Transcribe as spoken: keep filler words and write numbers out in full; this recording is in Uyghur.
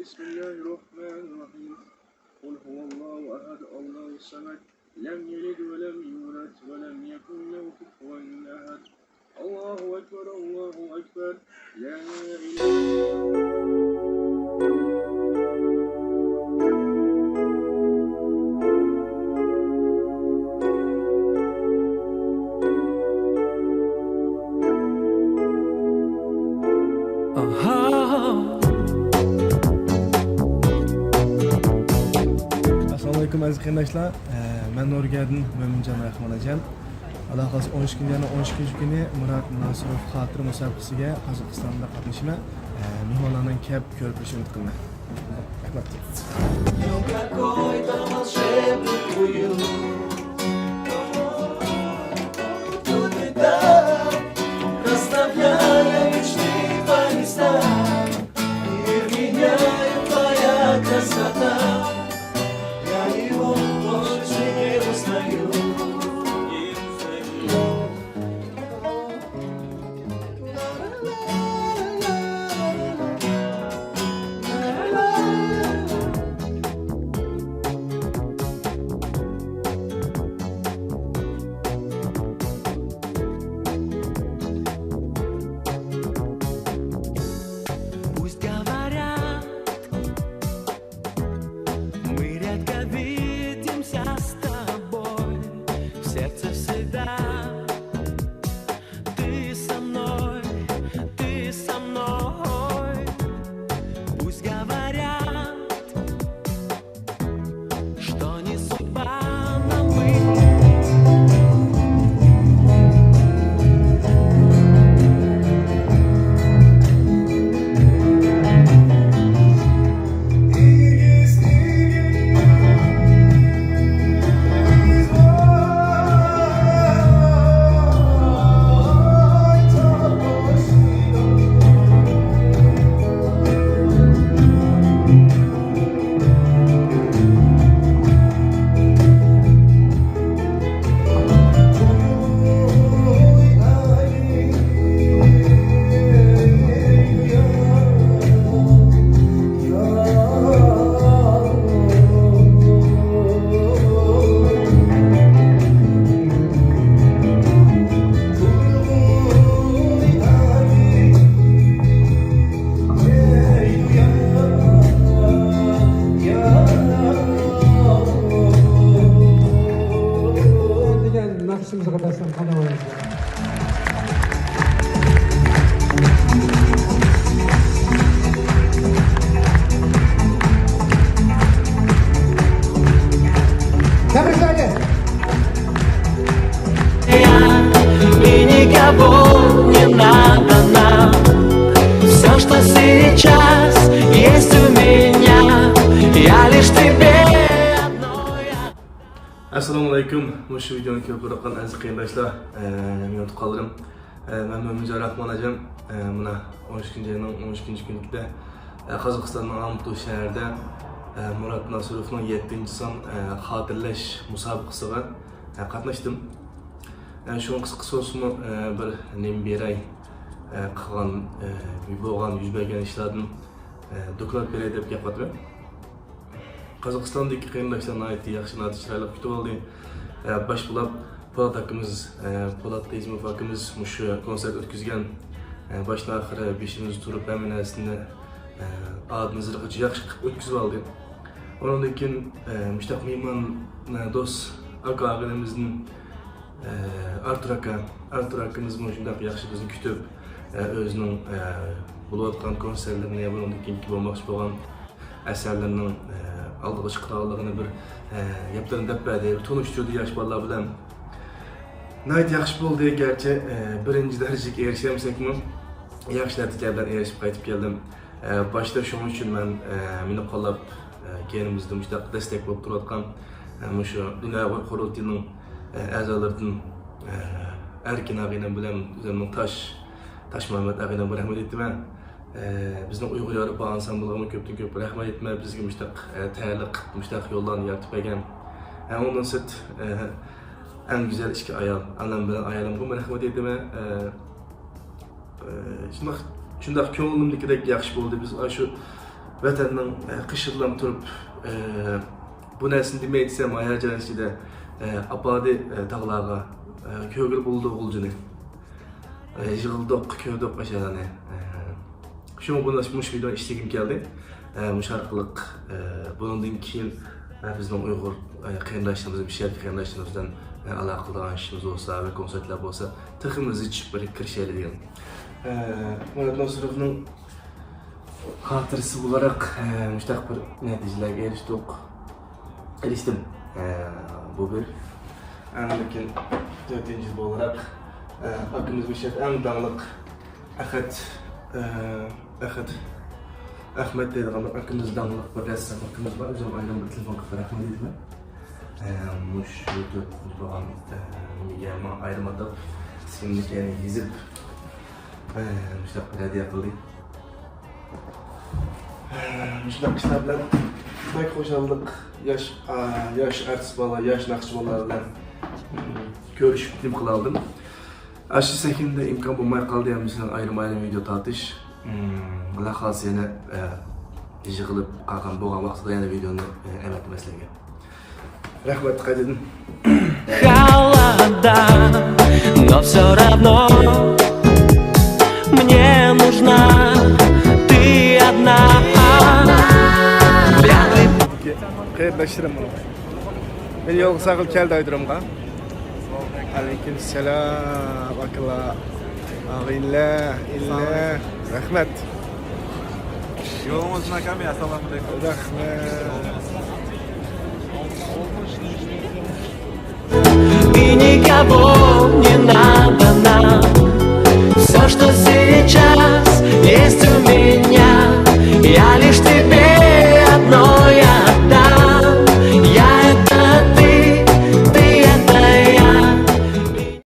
بسم الله الرحمن الرحيم. قل هو الله أحد، الله الصمد، لم يلد ولم يولد ولم يكن له كفوا أحد. الله أكبر، الله أكبر. لا إله إلا الله. ئەسسالامۇئەلەيكۇم ئەزىز قېرىنداشلار. ئە، مەن نورۋېگىيەدىن مۆمىنجان راخمان ئەجەم. ئاللا خالىسا ئون ئىككىنچى ئاينىڭ ئون ئىككىنچى كۈنى مۇرات ناسىروف خاتىرە مۇسابىقىسىگە قازاقىستاندا قاتنىشىمەن. ئە، مېھمانلارنىڭ كەپ كۆرۈپ بېرىشىنى ئۈمىد قىلىمەن. رەھمەت. دېگەن ناخشىمىزغا بەرسەم قانداق بولىدۇ؟ تەبرىكلەيلى! И никого не надо нам. Всё, что сейчас есть у меня, я лишь тебе одной отдам. ئەسسالامۇئەلەيكۇم. مۇشۇ ۋىدېونى كۆرۈپ تۇرغان ئەزىز قېرىنداشلار، ئە، مېنىڭ تۇغقانلىرىم. ئە، مەن مۆمىنجان راخمان ئەجەم. ئە، مانا ئون ئىككىنچى ئاينىڭ ئون ئىككىنچى كۈنى، ئە، قازاقىستاننىڭ ئالمۇتا شەھىرىدە، ئە، مۇرات ناسىروفنىڭ يەتتىنچى سان، ئە، خاتىرىلەش مۇسابىقىسىغا، ئە، قاتناشتىم. ئە، شۇڭا قىسقىسى بولسىمۇ، ئە، بىر نېمە بېرەي، ئە، قىلغان، ئە، بولغان، يۈز بەرگەن ئىشلاردىن، ئە، دوكلات بېرەي دەپ كەپ قاپتىمەن. قازاقىستاندىكى قېرىنداشلار ناھايىتى ياخشى، ناھايىتى چىرايلىق كۈتۈۋالدى. ئە، باش بولاپ پولات ئاكىمىز، ئە، پولات تېزىموف ئاكىمىز مۇشۇ كونسېرت ئۆتكۈزگەن. ئە، باشتىن ئاخىرى بېشىمىزدا تۇرۇپ ھەممە نەرسىنى، ئە، ئادىن زېرىغىچە ياخشى قىلىپ ئۆتكۈزۈۋالدى. ئۇنىڭدىن كېيىن، ئە، مۇشۇنداق مېھمان، ئە، دوست ئاكا ئاغىنىمىزدىن ئە، ئارتۇر ئاكا، ئارتۇر ئاكىمىزمۇ شۇنداق ياخشى بىزنى كۈتۈپ، ئە، ئۆزىنىڭ، ئە، بولۇۋاتقان كونسېرتلىرىنى، بۇنىڭدىن كېيىنكى بولماقچى بولغان ئەسەرلىرىنىڭ، ئە، ئالدىغا چىقىدىغانلىقىنى بىر، ئە، گەپلىرىنى دەپ بەردى، بىر تونۇشتۇردى ياش بالىلار بىلەن. ناھايىتى ياخشى بولدى، گەرچە، ئە، بىرىنچى دەرىجىگە ئېرىشەلمىسەكمۇ، ياخشى نەتىجە بىلەن ئېرىشىپ قايتىپ كەلدىم. ئە، باشتا شۇنىڭ ئۈچۈن مەن، ئە، مېنى قوللاپ، ئە، كەينىمىزدە مۇشۇنداق دەستەك بولۇپ تۇرۇۋاتقان، ئە، مۇشۇ دۇنيا ئۇيغۇر قۇرۇلتىيىنىڭ، ئە، ئەزالىرىدىن، ئە، ئەركىن ئاغىنەم بىلەن ئۆزۈمنىڭ تاش، تاشمۇھەممەت ئاغىنەمگە رەھمەت ئېيتىمەن. ئە، بىزنىڭ ئۇيغۇر ياۋروپا ئانسامبلىغىمۇ كۆپتىن كۆپ رەھمەت ئېيتىمەن. بىزگە مۇشۇنداق، ئە، تەييارلىق قىلىپ، مۇشۇنداق يوللارنى يارىتىپ بەرگەن. ئە، ئۇنىڭدىن سىرت، ئە، ئەڭ گۈزەل ئىككى ئايال، ئانام بىلەن ئايالىمغىمۇ رەھمەت ئېيتىمەن. ئە، ئە، شۇنداق، شۇنداق كۆڭلۈمدىكىدەك ياخشى بولدى. بىز ئاشۇ، ۋەتەننىڭ، ئە، قېشىدىلا تۇرۇپ، ئە، بۇ نەرسىنى دېمەي دېسەم، ھاياجان ئىچىدە، ئە، ئاپاردى، ئە، تاغلارغا، ئە، كۆرگىلى بولىدۇ غۇلجىنى. ئە، يىغلىدۇق، كۆردۇق ئاشۇلارنى. ئە، شۇڭا بۇ، مۇشۇ ۋىدېونى ئىشلىگۈم كەلدى. ئە، مۇشۇ ئارقىلىق، ئە، بۇنىڭدىن كېيىن، ئە، بىزنىڭ ئۇيغۇر، ئە، قېرىنداشلىرىمىز، بىر شەرقىي قېرىنداشلىرىمىز بىلەن، ئە، ئالاقە قىلىدىغان ئىشىمىز بولسا ۋە كونسېرتلار بولسا، تېخىمۇ زىچ بىر كىرىشەيلى دېگەن. ئە، مۇرات نۇسروفنىڭ خاتىرىسى بولاراق، ئە، مۇشۇنداق بىر نەتىجىلەرگە ئېرىشتۇق. ئېرىشتىم. ئە، بۇ بىر. ئەڭ لېكىن تۆتىنچى بولاراق، ئە، ئاكىمىز مۇشۇ يەردە ئەڭ داڭلىق ئەخەت، ئە، ئەخەت، ئەخمەت دەيدىغان بىر ئاكىمىز، داڭلىق بىر رەسسام ئاكىمىز بار. ئۆزۈم ئايرىم بىر تېلېفون قىلىپ رەھمەت ئېيتىمەن. ئە، مۇشۇ تۆتىنچى بولغان، ئە، نېمىگە ماڭا ئايرىم ئاتاپ، ئىسمىمنى يەنە يېزىپ، ئە، مۇشۇنداق بىر ھەدىيە قىلدى. مۇشۇنداق كىشىلەر بىلەن بەك خۇشاللىق، ياش، ئا، ياش ئارتىس بالىلار، ياش ناخشىچى بالىلار بىلەن، م، كۆرۈشۈپ نېمە قىلالىدىم. ئاشۇ سەھنىدە ئىمكان بولماي قالدى، ھەممىسىنىڭ ئايرىم-ئايرىم ۋىدېئو تارتىش. م، ئاللا خالىسا يەنە، ئە، يىغىلىپ قالغان، بولغان ۋاقتىدا يەنە ۋىدېونى، ئە، ئەۋەتىمەن سىلەرگە. رەھمەت قايتىدىن. Холода, но все равно мне нужна ты одна. قېرىنداشلىرىم، مېنى يولغا ساغلىق كەلدى ئايدۇرۇمغا. ئەلەيكۇم سالام، ئاكىلار، ئاغىنىلەر، ئىنىلەر. رەھمەت. يولۇڭىز ئۇزۇن ئاكام، ئەسسالامۇ ئەلەيكۇم. رەھمەت. И никого не надо.